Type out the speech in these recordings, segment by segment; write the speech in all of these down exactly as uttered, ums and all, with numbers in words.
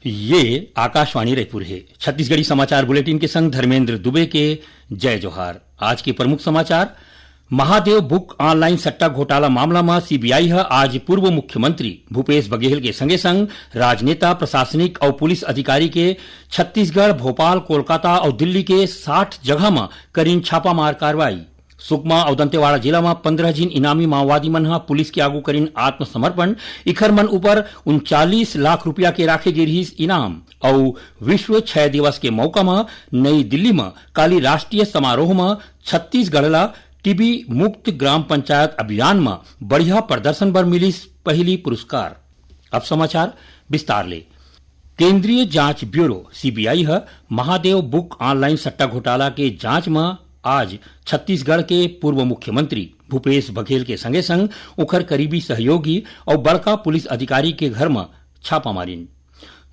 ये आकाशवाणी रायपुर हे। छत्तीसगढ़ी समाचार बुलेटिन के संग धर्मेंद्र दुबे के जय जोहार। आज के प्रमुख समाचार। महादेव बुक ऑनलाइन सट्टा घोटाला मामला म सीबीआई ह आज पूर्व मुख्यमंत्री भूपेश बघेल के संगे संग राजनेता, प्रशासनिक अउ पुलिस अधिकारी के छत्तीसगढ़, भोपाल, कोलकाता अउ दिल्ली के साठ जगह म करिन छापामार कार्रवाई। सुकमा अउ दंतेवाड़ा जिला म पंद्रह झिन इनामी माओवादी मन ह पुलिस के आगू करिन आत्मसमर्पण। इखर मन ऊपर उनचालीस लाख रुपया के राखे गे रिहिस इनाम। अउ विश्व क्षय दिवस के मौका म नई दिल्ली म काली राष्ट्रीय समारोह म छत्तीसगढ़ ला टीबी मुक्त ग्राम पंचायत अभियान म बढ़िया प्रदर्शन बर मिलिस पहली पुरस्कार। अब समाचार विस्तार ले। केंद्रीय जांच ब्यूरो सीबीआई ह महादेव बुक ऑनलाइन सट्टा घोटाला के जांच म आज छत्तीसगढ़ के पूर्व मुख्यमंत्री भूपेश बघेल के संगे संग ओखर करीबी सहयोगी अउ बड़का पुलिस अधिकारी के घर म छापा मारिन।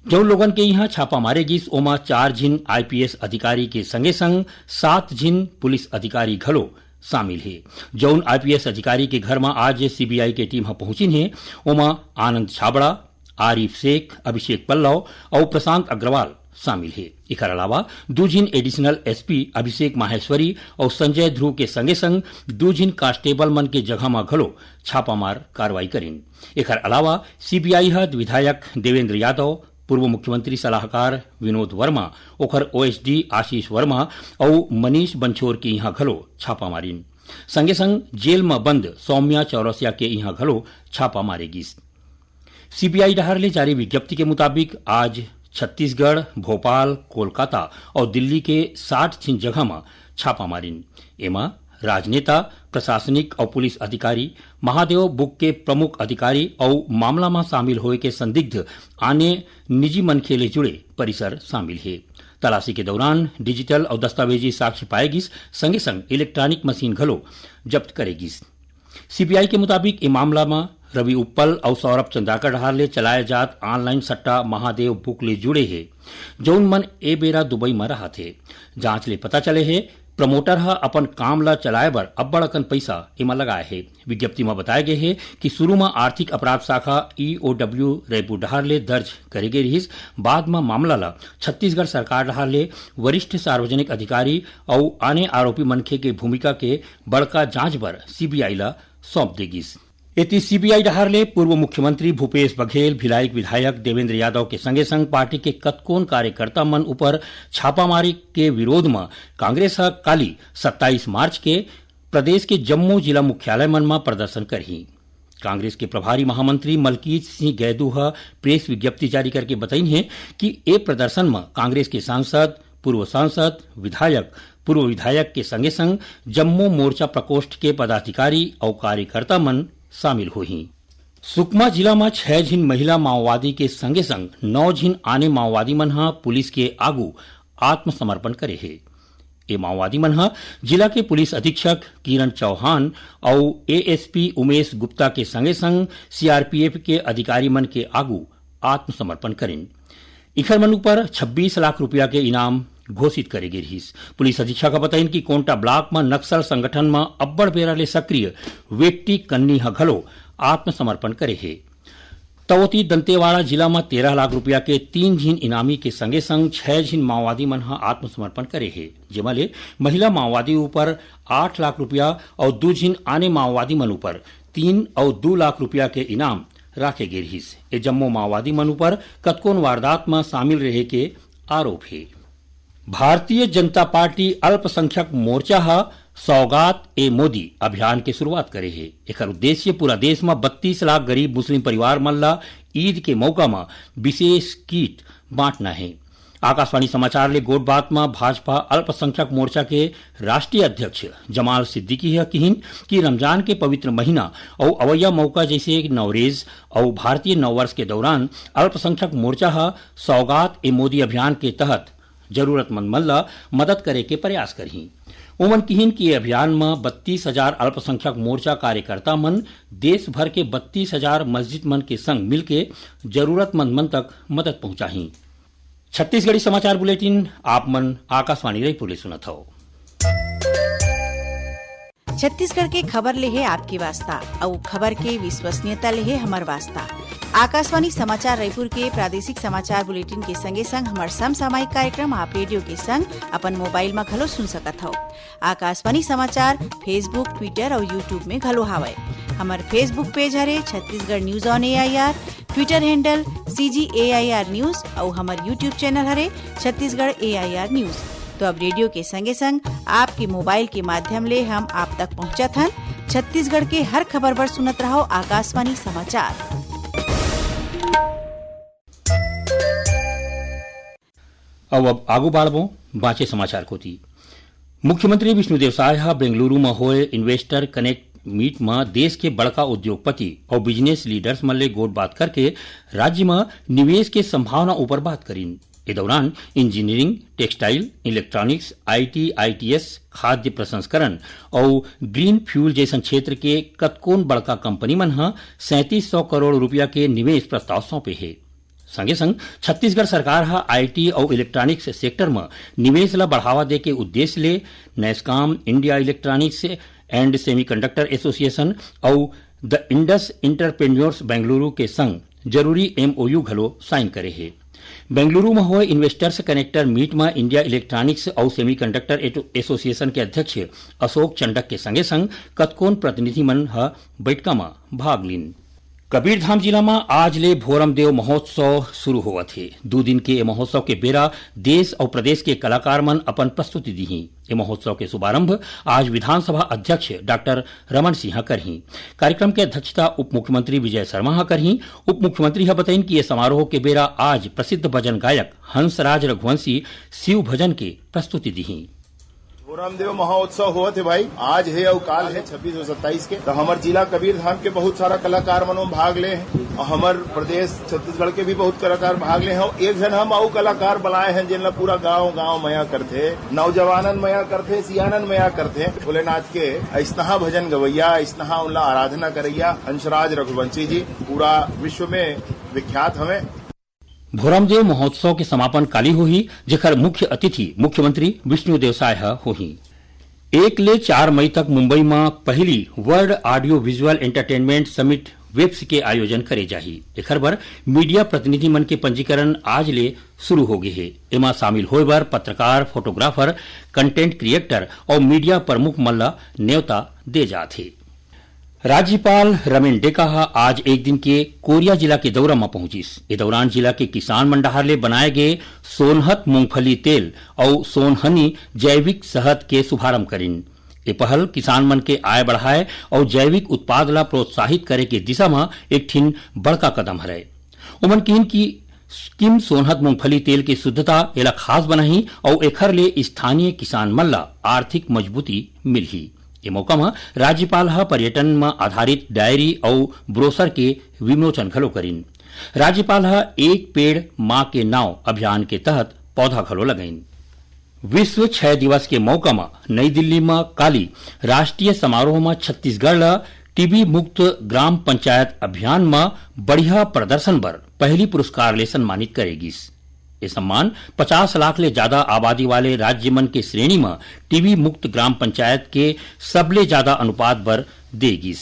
जउन लोगन के इहां छापा मारे गिस, ओमा चार झिन आईपीएस अधिकारी के संगे संग सात झिन पुलिस अधिकारी घलो शामिल हे। जउन आईपीएस अधिकारी के घर म आज सीबीआई के टीम ह पहुंचिन हे, ओमा आनंद छाबड़ा, आरिफ शेख, अभिषेक पल्लव अउ प्रशांत अग्रवाल शामिल हे। एखर अलावा दू झिन एडिशनल एसपी अभिषेक माहेश्वरी अउ संजय ध्रुव के संगे संग दू झिन कांस्टेबल मन के जगह म घलो छापामार कार्रवाई करिन। एखर अलावा सीबीआई ह विधायक देवेंद्र यादव, पूर्व मुख्यमंत्री सलाहकार विनोद वर्मा, ओखर ओएसडी आशीष वर्मा अउ मनीष बंछोर के इहां घलो छापा मारिन। संगे संग जेल म बंद सौम्या चौरसिया के इहां घलो छापा मारे गिस। सीबीआई डहार ले जारी विज्ञप्ति के मुताबिक आज छत्तीसगढ़, भोपाल, कोलकाता अउ दिल्ली के साठ झिन जगह म छापा मारिन। एमा राजनेता, प्रशासनिक अउ पुलिस अधिकारी, महादेव बुक के प्रमुख अधिकारी अउ मामला म शामिल होए के संदिग्ध आने निजी मनखे ले जुड़े परिसर शामिल हे। तलाशी के दौरान डिजिटल अउ दस्तावेजी साक्ष्य पाए गिस, संगे संग इलेक्ट्रॉनिक मशीन घलो जब्त करे गिस। सीबीआई के मुताबिक ए मामला म रवि उप्पल अउ सौरभ चंद्राकर डहार ले चलाए जात ऑनलाइन सट्टा महादेव बुक ले जुड़े हे, जउन मन ए बेरा दुबई म रहत हे। जांच ले पता चले हे, प्रमोटर ह अपन काम ल चलाए बर अब्बड़ अकन पइसा एमा लगाए हे। विज्ञप्ति म बताए गे हे कि शुरू म आर्थिक अपराध शाखा ईओडब्ल्यू रायपुर डहार ले दर्ज करे गे रिहिस। बाद म मामला ल छत्तीसगढ़ सरकार डहार ले वरिष्ठ सार्वजनिक अधिकारी अउ आने आरोपी मनखे के भूमिका के बड़का जांच बर सीबीआई ल सौंप दे गिस। एती सीबीआई डहार ले पूर्व मुख्यमंत्री भूपेश बघेल, भिलाई के विधायक देवेंद्र यादव के संगे संग पार्टी के कतकोन कार्यकर्ता मन ऊपर छापामारी के विरोध म कांग्रेस ह काली सत्ताईस मार्च के प्रदेश के जम्मो जिला मुख्यालय मन म प्रदर्शन करही। कांग्रेस के प्रभारी महामंत्री मलकीत सिंह गैदू ह प्रेस विज्ञप्ति जारी करके बताइन हे कि ए प्रदर्शन म कांग्रेस के सांसद, पूर्व सांसद, विधायक, पूर्व विधायक के संगे संग जम्मो मोर्चा प्रकोष्ठ के पदाधिकारी अउ कार्यकर्ता मन शामिल होही। सुकमा जिला म छह झिन महिला माओवादी के संगे संग नौ झिन आने माओवादी मन ह पुलिस के आगू आत्मसमर्पण करे हे। ए माओवादी मन ह जिला के पुलिस अधीक्षक किरण चौहान अउ एएसपी उमेश गुप्ता के संगे संग सीआरपीएफ के अधिकारी मन के आगू आत्मसमर्पण करिन। इखर मन ऊपर छब्बीस लाख रुपया के इनाम घोषित करे गे रिहिस। पुलिस अधीक्षक ह बताइन कि कोंटा ब्लॉक म नक्सल संगठन म अब्बड़ बेरा ले सक्रिय वेट्टी कन्नी ह घलो आत्मसमर्पण करे हे। त ओती दंतेवाड़ा जिला म तेरह लाख रुपया के तीन झिन इनामी के संगे संग छह झिन माओवादी मन ह आत्मसमर्पण करे हे, जेमा ले महिला माओवादी ऊपर आठ लाख रुपया अउ दू झिन आने माओवादी मन ऊपर तीन अउ दू लाख रुपया के इनाम राखे गे रिहिस। ए जम्मो माओवादी मन ऊपर कतकोन वारदात म शामिल रहे के आरोप हे। भारतीय जनता पार्टी अल्पसंख्यक मोर्चा ह सौगात ए मोदी अभियान के शुरुआत करे हे। एकर उद्देश्य पूरा देश म बत्तीस लाख गरीब मुस्लिम परिवार मन ल ईद के मौका म विशेष किट बांटना हे। आकाशवाणी समाचार ले गोठबात म भाजपा अल्पसंख्यक मोर्चा के राष्ट्रीय अध्यक्ष जमाल सिद्दीकी ह किहिन कि रमजान के पवित्र महीना अउ अवइया मौका जइसे नवरेज अउ भारतीय नववर्ष के दौरान अल्पसंख्यक मोर्चा ह सौगात ए मोदी अभियान के तहत जरूरतमंद मन ल मदद करे के प्रयास करही। ओमन किहिन कि ए अभियान म बत्तीस हजार अल्पसंख्यक मोर्चा कार्यकर्ता मन देश भर के बत्तीस हजार मस्जिद मन के संग मिलके जरूरतमंद मन तक मदद पहुंचाही। छत्तीसगढ़ी समाचार बुलेटिन आप मन आकाशवाणी रायपुर ले सुनत हव। छत्तीसगढ़ के खबर ले हे आपके वास्ता, अउ खबर के विश्वसनीयता ले हे हमर वास्ता। आकाशवाणी समाचार रायपुर के प्रादेशिक समाचार बुलेटिन के संगे संग हमर समसामयिक कार्यक्रम आप रेडियो के संग अपन मोबाइल म घलो सुन सकत हव। आकाशवाणी समाचार Facebook, Twitter अउ YouTube में घलो हावय। हमर Facebook पेज हरे Chhattisgarh news on AIR, Twitter handle CG AIR news अउ हमर YouTube चैनल हरे छत्तीसगढ़ एआईआर न्यूज। तो अब रेडियो के संगे संग आपके मोबाइल के माध्यम ले हम आप तक पहुंचत हन। छत्तीसगढ़ के हर खबर बर सुनत रहव आकाशवाणी समाचार। अउ अब आगू बाढ़बो बांचे समाचार कोती। मुख्यमंत्री विष्णुदेव साय ह बेंगलुरु म होए इन्वेस्टर कनेक्ट मीट म देश के बड़का उद्योगपति अउ बिजनेस लीडर्स मन ले गोठ बात करके राज्य म निवेश के संभावना ऊपर बात करिन। ए दौरान engineering, textile, electronics, IT, ITS, खाद्य प्रसंस्करण अउ ग्रीन फ्यूल जैसन क्षेत्र के कतकोन बड़का कंपनी मन ह सैंतीस सौ करोड़ रुपया के निवेश प्रस्ताव सौंपे हे। संगे संग छत्तीसगढ़ सरकार ह आईटी अउ इलेक्ट्रॉनिक्स सेक्टर म निवेश ल बढ़ावा दे के उद्देश्य ले NASSCOM, India electronics and semiconductor association अउ द इंडस एंटरप्रेन्योर्स बेंगलुरु के संग जरूरी एमओयू घलो साइन करे हे। बेंगलुरु म होए इन्वेस्टर्स कनेक्टर मीट म इंडिया इलेक्ट्रॉनिक्स अउ सेमीकंडक्टर एटो-, एसोसिएशन के अध्यक्ष अशोक चंडक के संगे संग कतकोन प्रतिनिधि मन ह बइठका म भाग लीन। कबीरधाम जिला म आज ले भोरमदेव महोत्सव शुरू होवत हे। दू दिन के ए महोत्सव के बेरा देश अउ प्रदेश के कलाकार मन अपन प्रस्तुति दीही। ए महोत्सव के शुभारंभ आज विधानसभा अध्यक्ष डॉक्टर रमन सिंह करही। कार्यक्रम के अध्यक्षता उप मुख्यमंत्री विजय शर्मा ह करही। उप मुख्यमंत्री ह बतइन कि ए समारोह के बेरा आज प्रसिद्ध भजन गायक हंसराज रघुवंशी शिव भजन के प्रस्तुति दीही। रामदेव महोत्सव होवत हे भाई, आज हे अउ काल हे छब्बीस अउ सत्ताईस के। त हमर जिला कबीरधाम के बहुत सारा कलाकार मन ओमा भाग ले हे। अउ हमर प्रदेश छत्तीसगढ़ के भी बहुत कलाकार भाग ले हे। अउ एक झन हम अउ कलाकार बलाए हन, जेन ला पूरा गांव गांव मया करथे, नौजवानन मया करथे, सियानन मया करथे। भोलेनाथ के अइसनहा भजन गवैया, अइसनहा उनला आराधना करैया हंसराज रघुवंशी जी पूरा विश्व में विख्यात हवे। भोरमदेव महोत्सव के समापन काली होही, जेखर मुख्य अतिथि मुख्यमंत्री विष्णुदेव साय ह होही। एक ले चार मई तक मुंबई म पहिली world audio visual entertainment summit WAVES के आयोजन करे जाही। एखर बर मीडिया प्रतिनिधि मन के पंजीकरण आज ले शुरू हो गे हे। एमा शामिल होए बर पत्रकार, फोटोग्राफर, कंटेंट क्रिएटर अउ मीडिया प्रमुख मन ल नेवता दे जात हे। राज्यपाल रमेन डेका ह आज एक दिन के कोरिया जिला के दौरा म पहुंचिस। ए दौरान जिला के किसान मन डहार ले बनाए गे सोनहत मूंगफली तेल अउ सोनहनी जैविक शहद के शुभारंभ करिन। ए पहल किसान मन के आय बढ़ाए अउ जैविक उत्पाद ला प्रोत्साहित करे के दिशा म एक ठिन बड़का कदम हरय। ओमन किहिन कि किम सोनहत मूंगफली तेल के शुद्धता एला खास बनाही अउ एखर ले स्थानीय किसान मन ला आर्थिक मजबूती मिलही। ए मौका म राज्यपाल ह पर्यटन म आधारित डायरी अउ ब्रोशर के विमोचन घलो करिन। राज्यपाल ह एक पेड़ मां के नाव अभियान के तहत पौधा घलो लगाइन। विश्व क्षय दिवस के मौका म नई दिल्ली म काली राष्ट्रीय समारोह म छत्तीसगढ़ ल टीबी मुक्त ग्राम पंचायत अभियान म बढ़िया प्रदर्शन बर पहली पुरस्कार ले सम्मानित करे गिस। ये सम्मान पचास लाख ले ज्यादा आबादी वाले राज्य मन के श्रेणी म टीबी मुक्त ग्राम पंचायत के सबले ज्यादा अनुपात बर दे गिस।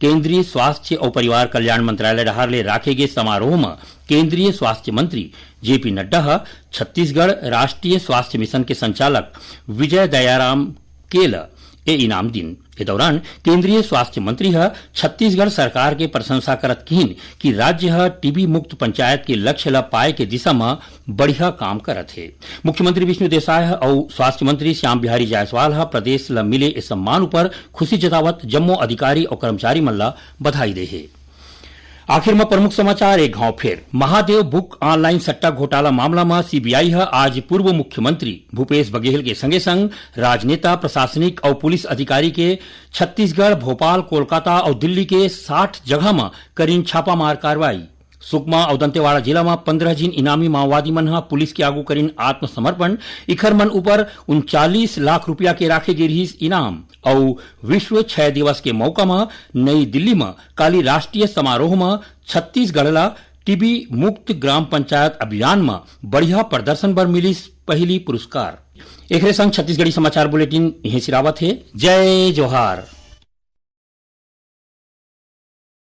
केंद्रीय स्वास्थ्य अउ परिवार कल्याण मंत्रालय डहार ले राखे गे समारोह म केंद्रीय स्वास्थ्य मंत्री जेपी नड्डा ह छत्तीसगढ़ राष्ट्रीय स्वास्थ्य मिशन के संचालक विजय दयाराम के ल ए इनाम दिन। ए दौरान केंद्रीय स्वास्थ्य मंत्री ह छत्तीसगढ़ सरकार के प्रशंसा करत किहिन कि राज्य ह टीबी मुक्त पंचायत के लक्ष्य ल पाए के दिशा म बढ़िया काम करत हे। मुख्यमंत्री विष्णुदेव साय ह अउ स्वास्थ्य मंत्री श्याम बिहारी जायसवाल ह प्रदेश ल मिले ए सम्मान उपर खुशी जतावत जम्मो अधिकारी अउ कर्मचारी मन ल बधाई दे हे। आखिर म प्रमुख समाचार एक घाव फेर। महादेव बुक ऑनलाइन सट्टा घोटाला मामला म सीबीआई ह आज पूर्व मुख्यमंत्री भूपेश बघेल के संगे संग राजनेता, प्रशासनिक अउ पुलिस अधिकारी के छत्तीसगढ़, भोपाल, कोलकाता अउ दिल्ली के साठ जगह म करिन छापामार कार्रवाई। सुकमा अउ दंतेवाड़ा जिला म पंद्रह झिन इनामी माओवादी मन ह पुलिस के आगू करिन आत्मसमर्पण। इखर मन ऊपर उनचालीस लाख रुपया के राखे गे रिहिस इनाम। अउ विश्व क्षय दिवस के मौका म नई दिल्ली म काली राष्ट्रीय समारोह म छत्तीसगढ़ ल टीबी मुक्त ग्राम पंचायत अभियान म बढ़िया प्रदर्शन बर मिलिस पहिली पुरस्कार। एकरे संग छत्तीसगढ़ी समाचार बुलेटिन इहें सिरावत हे। जय जोहार।